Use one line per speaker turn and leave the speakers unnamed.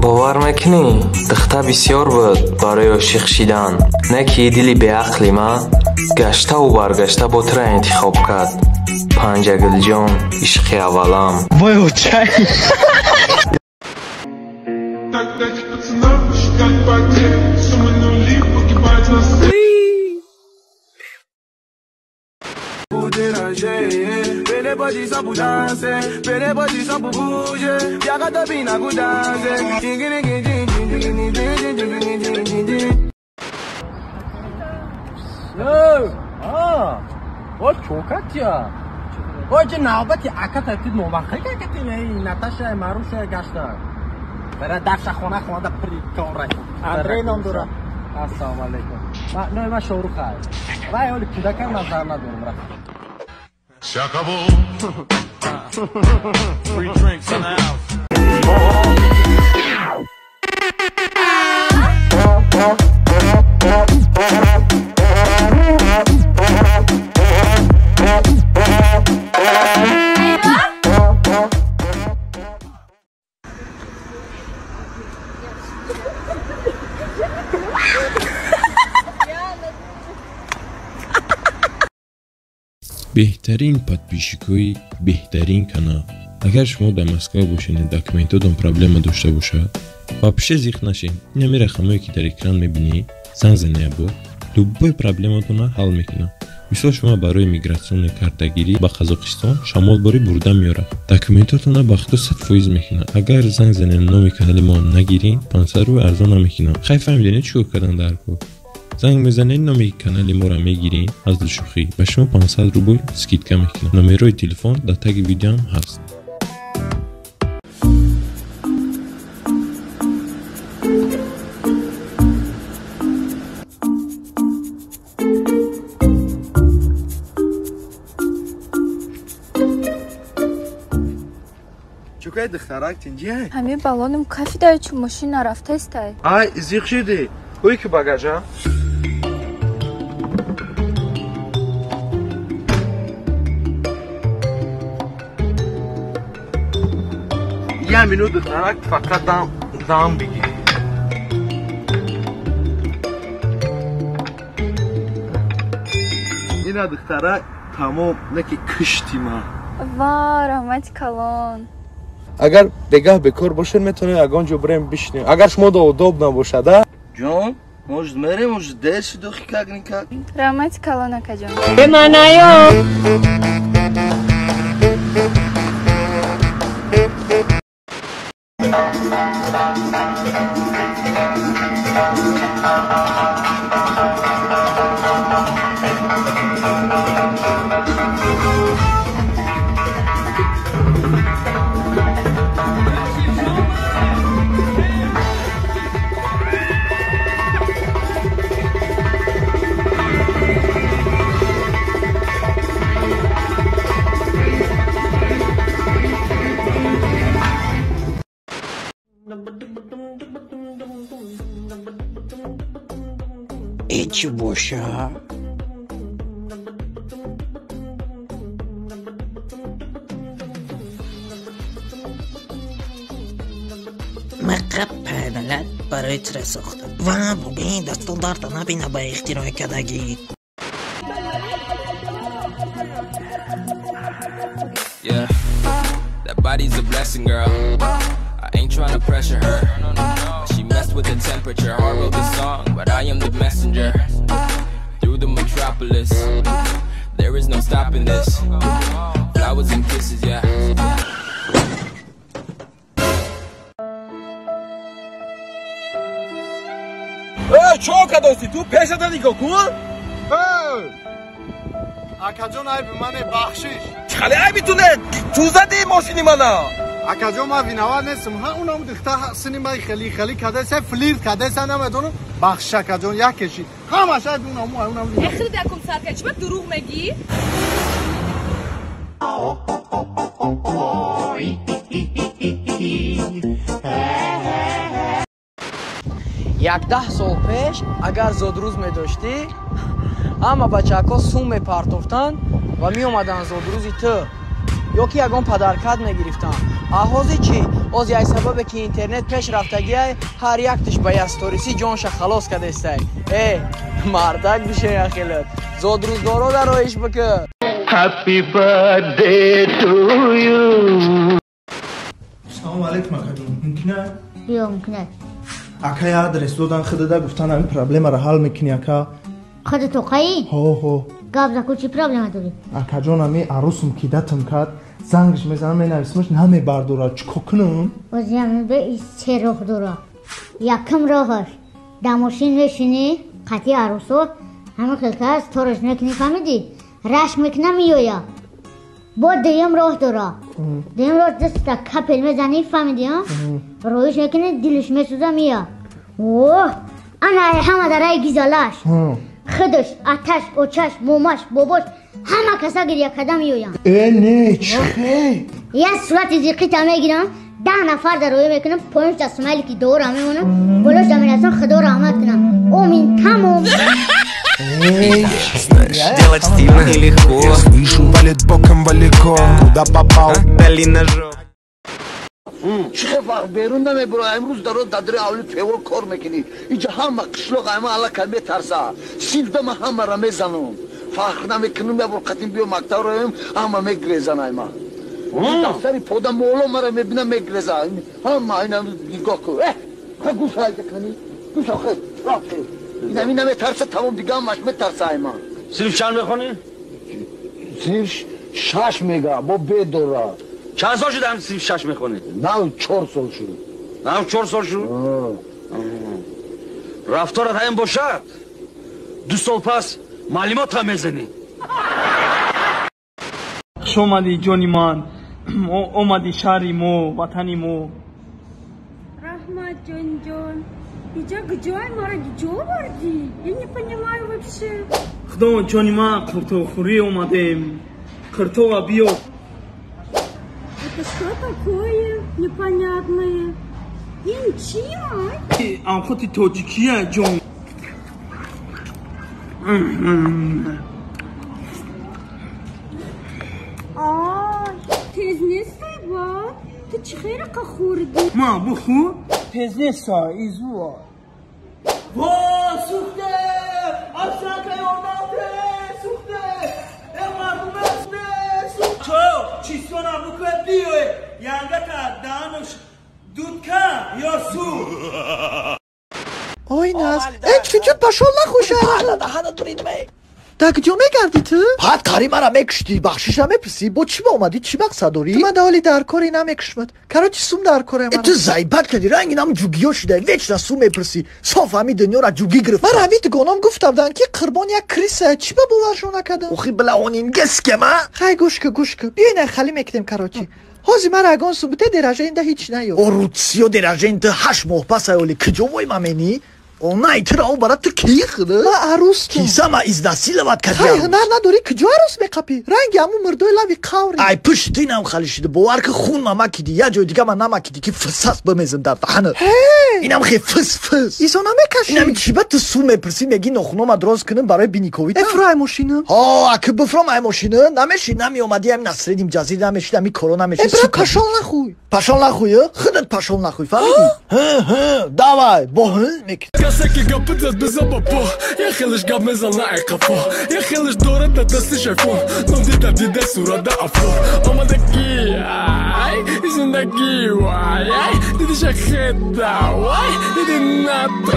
Бовар мекунӣ, духта бисёр буд барои ошиқ шидан. Не ки дили беақли ман гаштаву баргашта бо тура интихоб кард. Панҷагулҷон, ишқи аввалам.
Вой, очай.
Оҷи навбати аката ти новақӣ какати Наташа Маруша гашта. Бара дафша хона хонада прикора.
Андрей ном дора.
Ассалому алайкум. Номи ман Шоҳрух аст. Вай ҳоли кӯдакам назар надорам рафт.
Free drinks in the house.
Беҳтарин подписчикои беҳтарин канал. Агар шумо дар Москва бошед, документотон проблема дошта бошад, вообще зиқ нашед. Инами рақамое ки дар экран мебинед, занг занед бо любой проблематонро ҳал мекунад. Мисол шумо барои мигратсионная картагирӣ ба Қазоқистон шамолборӣ бурда меорад. Документотонро ба худо 100% мекунад. Агар занг занед номи канали мо нагиред, 500 рубл арзон намекунад. Хай фаҳмидед чӣ кор кардан дар кор? Занг мезанед, номи канали моро мегиред аз душухӣ, ба шумо 500 рубл скидка мекунад. Номерои телефон дар таги видеоам ҳаст.
Чӯкай духтарак тинҷиай?
Ҳамин балонам кафидай, чун мошин нарафтаистай.
Ай, зиқ шидӣ. Ҳуй ки багажа? Я минут духтарак фақат дам бигир. Ина духтарак тамом неки кишти ман.
Ва, раҳмати калон.
Агар бегаҳ бекор бошед, метавонед ягон ҷо бирем бишинем. Агар шумо да удоб набошад, а?
Ҷон, может мерем, может дер шуд, охи как никак.
Раҳмати калон, акаҷон.
Бемаънаё.
Эчи боша. Мақаб пайдалат барои тира сохта. Ва бубин дасту дарда набина ба ихтирои кардагӣ.
Yeah, that body's a blessing, girl. I ain't tryna pressure her. She messed with the temperature. I wrote the song, but I am the messenger. Through the metropolis, there is no stopping this. Flowers and kisses, yeah.
Эй, чо кадости? Ту пешата нигоҳ кун? Эй! Акаҷон, айби мане, бахшиш. Чӣ айби ту не? Ту задӣ мошини мана? Акаҷон, ман виноват нестам. Ҳа, унам духта сини ман хеле хеле кадаса, флирт кадаса, намедонам. Бахшиш акаҷон, як кеши. Ҳамаш айби унаму, унам.
Эхли дакум сарка, чӣ ба дурӯғ мегӣ?
10 сол пеш агар зодрӯз медоштӣ, ҳама бачаҳо сум мепартофтанд ва меомаданд зодрӯзи ту. ё ки ягон падаркат мегирифтанд. А ҳозир чӣ? Ози ай сабабе ки интернет пеш рафтагиай, ҳар яктиш ба ясториси ҷонша халос кадестай. Э, мардак бише яхелат. Зодрӯздоро дароиш бикӣ.
Happy birthday to you.
Салом алейкум, акаҷон. Мумкин аст?
Биё, мумкин аст.
Ака, я адрес додан худада, гуфтан ҳамин проблемаро ҳал мекунӣ, ака.
Худа тоқаӣ?
Ҳо, ҳо.
Гап заку, чӣ проблема дорӣ?
Акаҷон, ҳами арӯсум кидатам кард, зангш мезанам, менависмаш, намебардорад. Чӣ кор кунам?
Озиам бе се роҳ дора. Якум роҳаш: дар мошин мешинӣ, қатъи арӯсо, ҳамин хел кас тораш мекунӣ, фаҳмидӣ? Рашк мекуна, меоя. Бо дуюм роҳ дора. Дуюм роҳ: даста капел мезанӣ, фаҳмидӣ, роиш мекунӣ, дилиш месӯза, мея. Оҳ, ана ҳама дараи гизалаш. Худаш, аташ, очаш, момаш, бобош, ҳама каса гиря карда меоянд.
Э, не, чӣ хел?
Як сурати зиқита мегирам, 10 нафар дар роя мекунам, поёнша смайлики дуора мемонам, болоша менависам: худо раҳмат кунам. Омин, тамом.
Делать стильно и легко.
Я слышу, валит боком валико. Куда попал?
Дали ножом.
Чӣ хел вақт берун намебура? Имрӯз даро дадри авли пево кор мекунӣ. Инҷа ҳама қишлоқ ама аллакай метарса. Синфда ман ҳамаро мезанам. Фахр намекунам, як бор қатим биё мактаб роем, ҳама мегрезан айма. Дафтари пода моло мара мебина, мегреза. Ҳама ина нигоҳ кун. Э, гӯш айда кани. Гӯш охе, рафте. Инами наметарса, тамом, дига ҳамаш метарса айма.
Синф чанд мехонӣ?
Синф шаш мега, бо бедора.
Чанд сол шуд ҳам синф шаш мехонӣ?
Нав 4 сол шуд.
Нав 4 сол шуд? Рафторат ҳамин бошад, 2 сол пас маълумотам мезанӣ.
Хуш омадӣ, ҷони ман. Омадӣ шаҳри мо, ватани мо.
Раҳмат, ҷонҷон. Иҷа куҷой мара ҷо овардӣ? Я не понимаю вообще.
Худо, ҷони ман, қуртовхӯрӣ омадем. Қуртова биё.
Это что такое непонятное? Ин чи?
Амхоти тоҷикия, ҷон.
Тез нестай ба? Ту чӣ хеле хӯрдӣ?
Ма бухӯр? Тез нестай, изуа. Во, сӯхте! Афсака ёрдамте! Сӯхте! Э, мардуме, сӯхте! Чистона букве биёе! Янгата даҳанаш дудка ё сух?
Ой, наз. Э, чуть-чуть пошел нахуй, шара.
Даҳана дурид ме.
Да куҷо мегардӣ ту?
Ҳад қари мара мекуштӣ, бахшиша мепурсӣ, бо чӣ омадӣ, чӣ мақсад дорӣ?
Ту ман ҳоли дар коре намекушмад. Короче, сум дар коре ман.
Ту заибат кардӣ, ранги нам ҷугиё шуда, вечно сум мепурсӣ. Соф ҳами дунёра ҷугӣ гирифт.
Ман ҳами дугонам гуфта буданд, ки Қурбон як криса, чӣ ба боваршон накардам?
Охи билаонин геске ма?
Хай, гӯш ку, гӯш ку. Биёй най хали мекунем, короче. Ҳозир мара ягон сум бите, деражаинда ҳеҷ наёфт.
О, рутсиё деражаинда 8 моҳ пас аёли куҷо вой маменӣ? Онай тура о бара ту ки худа?
Ма арӯстум.
Киса ма изнасиловать кардиам.
Хай, ҳунар надорӣ, куҷо арӯс меқапӣ? Ранги ҳамун мурдои лави қаври.
Ай, пушти ту инам хали шида. Бовар ки, хун ма макиди, як ҷои дига ма намакиди, ки фисас бимезим дар даҳанат. Инам хе фис фис.
Изо намекашӣ?
Инами чӣ ба ту сум мепурсӣ, мегӣ нохунома дроз кунам барои биниковита?
Эфро ай мошинам.
Ҳо, аки бифром ай мошина, намеши, намеомадӣ, ами Насреддин ҷазир намешид, ами коро намешид.
Э, бра, пашол нахӯй.
Пашол нахӯй, худат пашол нахӯй, фаҳмидӣ? Ҳы, ҳы, давай, бо ҳы мекунӣ.
Касе ки гапи зад бизан ба по, як хелеш гап мезана ай қафо, як хелеш дорад дар дастиш айфон, ном дида дида сурада афо омадагӣ, ай зиндагӣ, вай, ай дидиша хеда, вай диди ната.